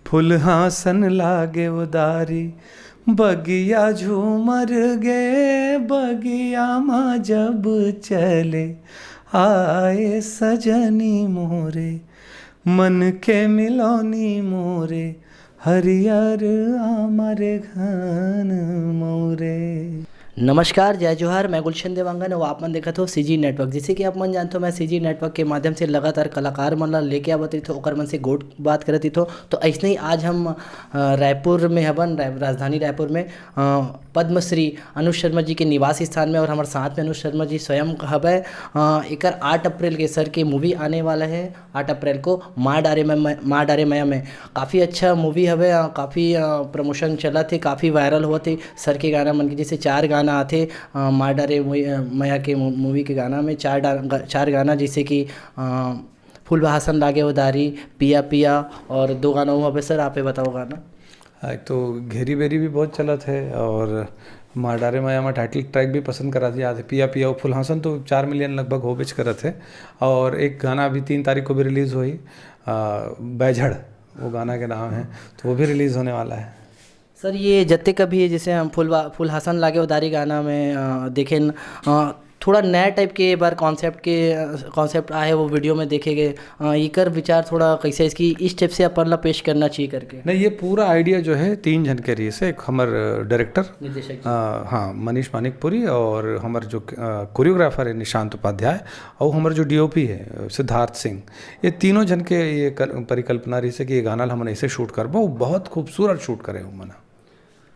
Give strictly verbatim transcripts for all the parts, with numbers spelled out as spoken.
फुलहासन लागे उदारी, बगिया झूमर गे, बगिया मा जब चले आए सजनी मोरे, मन के मिलौनी मोरे, हरियर आमर घन मौरे। नमस्कार, जय जोहार, मैं गुलशन देवांगन और आप मन देखत हो सीजी नेटवर्क। जैसे कि आप मन जानते हो, मैं सीजी नेटवर्क के माध्यम से लगातार कलाकार मन ला लेके आवत रहिथो, ओकर मन से गोठ बात करत रहिथो। तो ऐसने ही आज हम, अ, रायपुर में हबन, राय-, राजधानी रायपुर में, अ, पद्मश्री अनुज शर्मा जी के निवास स्थान में, और हमारे साथ में अनुज शर्मा जी स्वयं हबे। अ, एकर आठ अप्रैल के सर के मूवी आने वाला है, आठ अप्रैल को माँ डारे में, माँ डारे मया में। काफ़ी अच्छा मूवी हवे, अ, काफ़ी, अ, प्रमोशन चलत हे, काफ़ी वायरल होत हे। सर के गाना मन के, जैसे चार गाना आथे, अ, माँ डारे मूवी, अ, मया के मू-, मूवी के गाना में चार डा-, ग-, चार गाना, जैसे कि, अ, फूल बहासन लागे उदारी, पिया पिया, और दो गाना वो हवे। सर, आप ही बताओ गाना। हाँ, एक तो घेरी बेरी भी बहुत चलत है और माँ डारे मया मा टाइटल ट्रैक भी पसंद करा जात है। पिया पिया वो फुलहासन तो चार मिलियन लगभग होबेच करत है। और एक गाना अभी तीन तारीख को भी रिलीज होही, आ, बैझड़, वो गाना के नाम है, तो वो भी रिलीज होने वाला है। सर, ये जत्ते का भी है, जैसे हम फुलवा-, फुलहासन लागे उदारी गाना में, अ, देखेन, अ, थोड़ा नया टाइप के एक बार कॉन्सेप्ट के, अ, कॉन्सेप्ट आए, वो वीडियो में देखे गए। अ, एकर विचार थोड़ा कैसे, इसकी इस टाइप से अपन ला पेश करना चाहिए करके। नहीं, ये पूरा आइडिया जो है तीन जन के रहिस हे, एक हमर, अ, डायरेक्टर, निर्देशक जी। अ, हाँ, मनीष मानिकपुरी, और हमर जो, अ, कोरियोग्राफर है निशांत उपाध्याय, और हमर जो डीओपी है, अ, सिद्धार्थ सिंह, ये तीनों जन के ये कल-, परिकल्पना रहिस हे कि ये गाना ला हमन ऐसे शूट करबो, बहुत खूबसूरत शूट करे हो मना।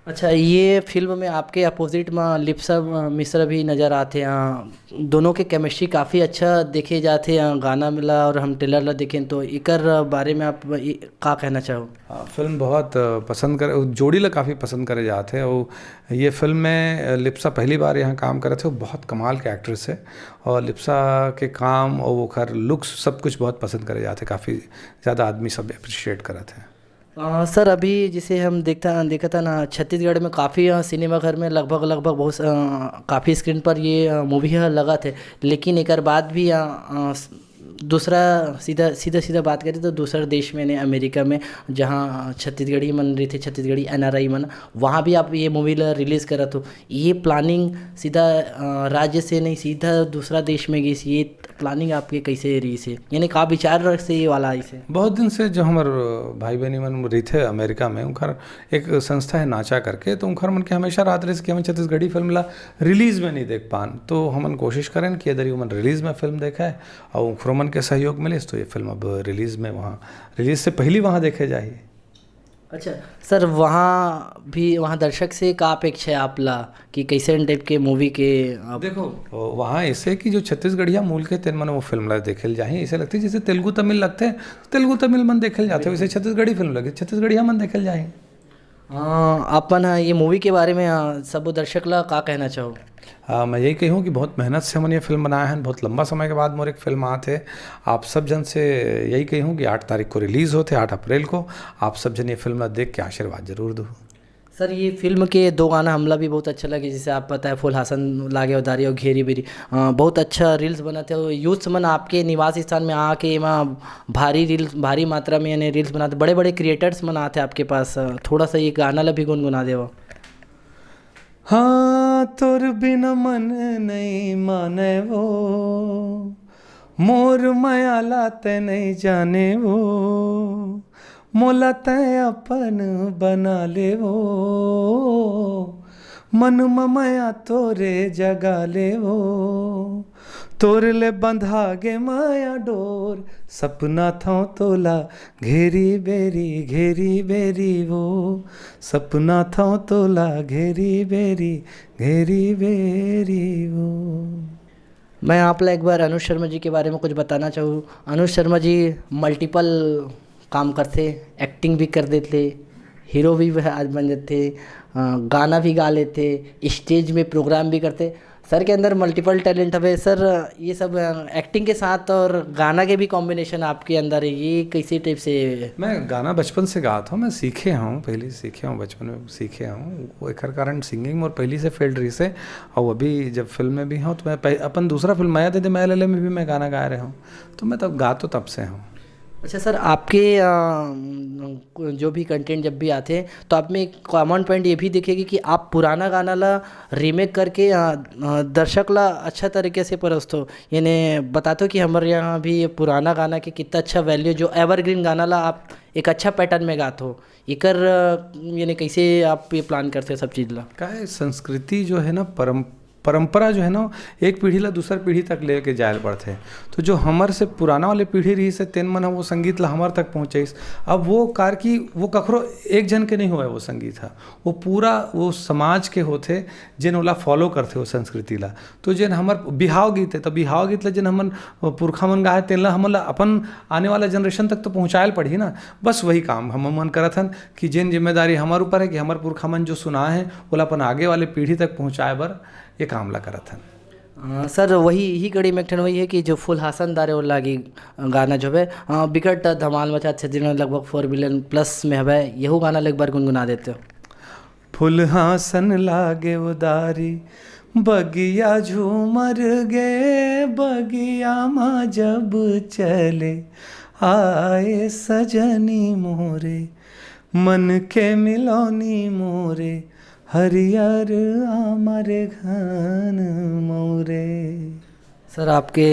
अच्छा, ये फिल्म में आपके अपोजिट में लिप्सा, अ, मिश्रा भी नजर आते हैं। दोनों के केमिस्ट्री काफ़ी अच्छा देखे जाते हैं, गाना मिला और हम ट्रेलर ला देखें, तो एकर बारे में आप ये का कहना चाहो? हाँ, फिल्म बहुत, अ, पसंद करे, जोड़ी ला काफ़ी पसंद करे जाते हैं। वो ये फिल्म में, अ, लिप्सा पहली बार यहाँ काम करे थे, वो बहुत कमाल के एक्ट्रेस है और लिप्सा के काम और ओकर लुक्स सब कुछ बहुत पसंद करे जाते हैं, काफ़ी ज़्यादा आदमी सब अप्रिशिएट करत हैं। अ, सर, अभी जैसे हम देखता, देखता ना, छत्तीसगढ़ में काफ़ी, अ, सिनेमा घर में लगभग, लगभग बहुत, अ, काफ़ी स्क्रीन पर ये, अ, मूवी ह लगत है, लेकिन एकर बाद भी, अ, अ, स-, दूसरा सीधा, सीधा, सीधा बात करें तो दूसरा देश में ने, अमेरिका में, जहाँ छत्तीसगढ़ी मन रहिथे, छत्तीसगढ़ी एनआरआई मन, वहाँ भी आप ये मूवी ला रिलीज करत हो। ये प्लानिंग सीधा, अ, राज्य से नहीं, सीधा दूसरा देश में गई, ये प्लानिंग आपके कैसे रहिस हे? यानी का विचार से ये वाला आइस हे? बहुत दिन से जो हमर भाई बहनी मन रहिथे अमेरिका में, उनकर एक संस्था है नाचा करके, तो उनकर मन के हमेशा रहत रहिस कि हमें छत्तीसगढ़ी फिल्म ला रिलीज में नहीं देख पान। तो हमन कोशिश करेन कि इधर ही उमन रिलीज में फिल्म देखे और उनकरो मन के सहयोग मिलिस, तो ये फिल्म अब रिलीज में वहाँ, रिलीज से पहली वहाँ देखे जाही। अच्छा सर, वहाँ भी, वहाँ दर्शक से का अपेक्षा है आप ला कि कैसन टाइप के मूवी के आप देखो, वहाँ ऐसे कि जो छत्तीसगढ़िया मूल के तेन मन वो फिल्म ला देखे ल जाही, ऐसे लगथे जैसे तेलुगु तमिल लगथे, तेलुगु तमिल मन देखे ल जाथे, वैसे छत्तीसगढ़ी फिल्म लगे, छत्तीसगढ़िया मन देखे ल जाही। हाँ, अपन, हाँ, ये मूवी के बारे में, हाँ, सब दर्शक ला का कहना चाहो? आ, मैं यही कहूँ कि बहुत मेहनत से हमन ये फिल्म बनाए हैं, बहुत लंबा समय के बाद मोर एक फिल्म आत है। आप सब जन से यही कहूँ कि आठ तारीख को रिलीज होते, आठ अप्रैल को। आप सब जन ये फिल्म ला देख के आशीर्वाद जरूर दो। सर, ये फिल्म के दो गाना हमला भी बहुत अच्छा लगे, जैसे आप पता है, फूल हासन लागे उदारी और घेरी बेरी। अ, बहुत अच्छा रील्स बनाते हो, यूथ्स मन आपके निवास स्थान में आके एमा भारी रील्स, भारी मात्रा में यानी रील्स बनाते, बड़े-बड़े क्रिएटर्स मन आते आपके पास। अ, थोड़ा सा ये गाना ला भी गुनगुना देवा। हाँ, तोर बिना मन नहीं माने वो, मोर मया ला तै नहीं जाने वो, मोला तै अपन बना ले वो, मन म मया तोरे जगा ले वो, तोर ले बंधा गे मया डोर, सपना थौं तोला घेरी बेरी, घेरी बेरी वो, सपना थौं तोला घेरी बेरी, घेरी बेरी वो। मैं आप ला एक बार अनुज शर्मा जी के बारे में कुछ बताना चाहूँ। अनुज शर्मा जी मल्टीपल काम करथे, एक्टिंग भी कर देथे, हीरो भी वह आज बन जाथे, अ, गाना भी गा लेथे, स्टेज में प्रोग्राम भी करथे। सर के अंदर मल्टीपल टैलेंट हवे। सर, ये सब, अ, एक्टिंग के साथ और गाना के भी कॉम्बिनेशन आपके अंदर है, ये कैसे टाइप से? मैं गाना बचपन से गात हूँ, मैं सीखे हूँ, पहले सीखे हूँ, बचपन में सीखे हूँ। वो एकर कारण सिंगिंग मोर पहली से फील्ड रहिस हे। और अभी जब फिल्म में भी हूँ, तो मैं पह-, अपन दूसरा फिल्म मया दे दे मया ले ले में भी मैं गाना गा रहे हूँ। तो मैं तब गा तो तब से हूँ। अच्छा सर, आपके अ, जो भी कंटेंट जब भी आते हैं, तो आप में एक कॉमन पॉइंट ये भी देखेगी कि आप पुराना गाना ला रीमेक करके अ, अ, दर्शक ला अच्छा तरीके से परोसते हो, यानी बताते हो कि हमारे यहाँ भी ये पुराना गाना के कितना अच्छा वैल्यू, जो एवरग्रीन गाना ला आप एक अच्छा पैटर्न में गाते हो, एकर अ, यानी कैसे आप ये प्लान करते हो सब चीज़ ला? का है, संस्कृति जो है ना, परम परंपरा जो है ना, एक पीढ़ी ला दूसर पीढ़ी तक लेके जायल पड़थे। तो जो हमर से पुराना वाले पीढ़ी रही से, तेन मन ह वो संगीत ला हमर तक पहुँचाइस। अब वो कार की वो कखरो एक जन के नहीं होवे वो संगीत ह, वो पूरा वो समाज के होथे, जेन ओला फॉलो करथे वो संस्कृति ला। तो जेन हमर बिहाव गीत है, तो बिहाव गीत ला जेन हमन पुरखा मन गाए, तेन ला हमन ला अपन आने वाला जनरेशन तक तो पहुँचायल पड़ही ना। बस वही काम हम मन करत हन कि जेन जिम्मेदारी हमर ऊपर है कि हमर पुरखा मन जो सुनाए हैं, ओला अपन आगे वाले पीढ़ी तक पहुँचाए बर ये काम ला करत हन। अ, सर, वही, यही कड़ी में एक ठन वही है कि जो फूल हासन दारे वो लागी गाना जो है, अ, बिकट धमाल मचा, अच्छे दिन लगभग फोर बिलियन प्लस में हवे, यहू गाना ला एक बार गुनगुना देते हो। फुलहासन लागे उदारी, बगिया झूमर गे, बगिया मा जब चले आए सजनी मोरे, मन के मिलौनी मोरे, हरियर आमर घन मोरे। सर, आपके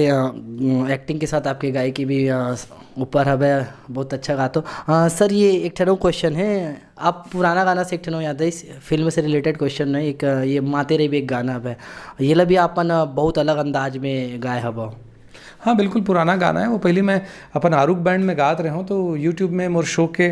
एक्टिंग के साथ आपके गायकी भी अ, ऊपर हवे, बहुत अच्छा गाते हो। अ, सर, ये एक ठन क्वेश्चन है, आप पुराना गाना से एक ठन याद है, इस फिल्म से रिलेटेड क्वेश्चन है, एक अ, ये माते रे भी एक गाना हवे, ये ला भी आपन अ, बहुत अलग अंदाज में गाए हवो। हाँ, बिल्कुल पुराना गाना है वो। पहले मैं अपन आरुग बैंड में गात रहे हूँ, तो यूट्यूब में मोर शो के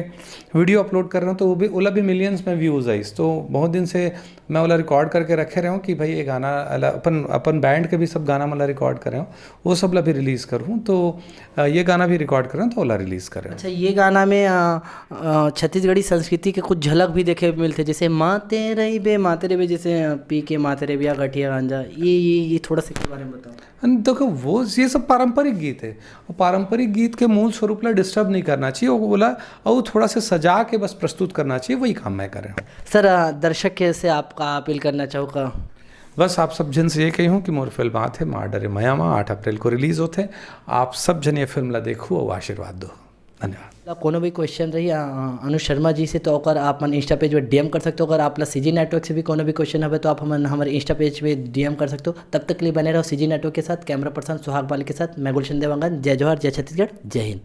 वीडियो अपलोड कर रहे हूँ, तो वो भी, ओला भी मिलियंस में व्यूज़ आइस। तो बहुत दिन से मैं ओला रिकॉर्ड करके रखे रहे हूँ कि भाई ये गाना अला-, अपन अपन बैंड के भी सब गाना मतलब रिकॉर्ड करे हूँ, वो सब ला भी रिलीज़ करूँ। तो अ, ये गाना भी रिकॉर्ड करे हूँ, तो ओला रिलीज़ करे हूँ। अच्छा, ये गाना में अ, अ, छत्तीसगढ़ी संस्कृति के कुछ झलक भी देखे मिलते, जैसे माते रहिबे, माते रहिबे, जैसे अ, पी के माते रहिबे या गठिया गांजा, ये ये ये थोड़ा सा के बारे में बताओ। देखो, वो ये सब पारंपरिक गीत है, और पारंपरिक गीत के मूल स्वरूप ला डिस्टर्ब नहीं करना चाहिए। वो बोला, और वो थोड़ा सा सजा के बस प्रस्तुत करना चाहिए, वही काम मैं कर रहा हूँ। सर, अ, दर्शक के से आपका अपील करना चाहूँगा? बस आप सब जन से ये कही हूँ कि मोर फिल्म आत है माँ डरे मया माँ, आठ अप्रैल को रिलीज होते। आप सब जन ये फिल्म ला देखो और आशीर्वाद दो। धन्यवाद। कोनो भी क्वेश्चन रही अ, अ, अनुज शर्मा जी से, तो ओकर आप मन इंस्टा पेज पे डीएम कर सकते हो। अगर आप ला सीजी नेटवर्क से भी कोनो भी क्वेश्चन हवे, तो आप हमन हमारे इंस्टा पेज पे डीएम कर सकते हो। तब तक के लिए बने रहो सीजी नेटवर्क के साथ। कैमरा पर्सन सुहाग बाल के साथ मैं गुलशन देवांगन। जय जोहार, जय छत्तीसगढ़, जय हिंद।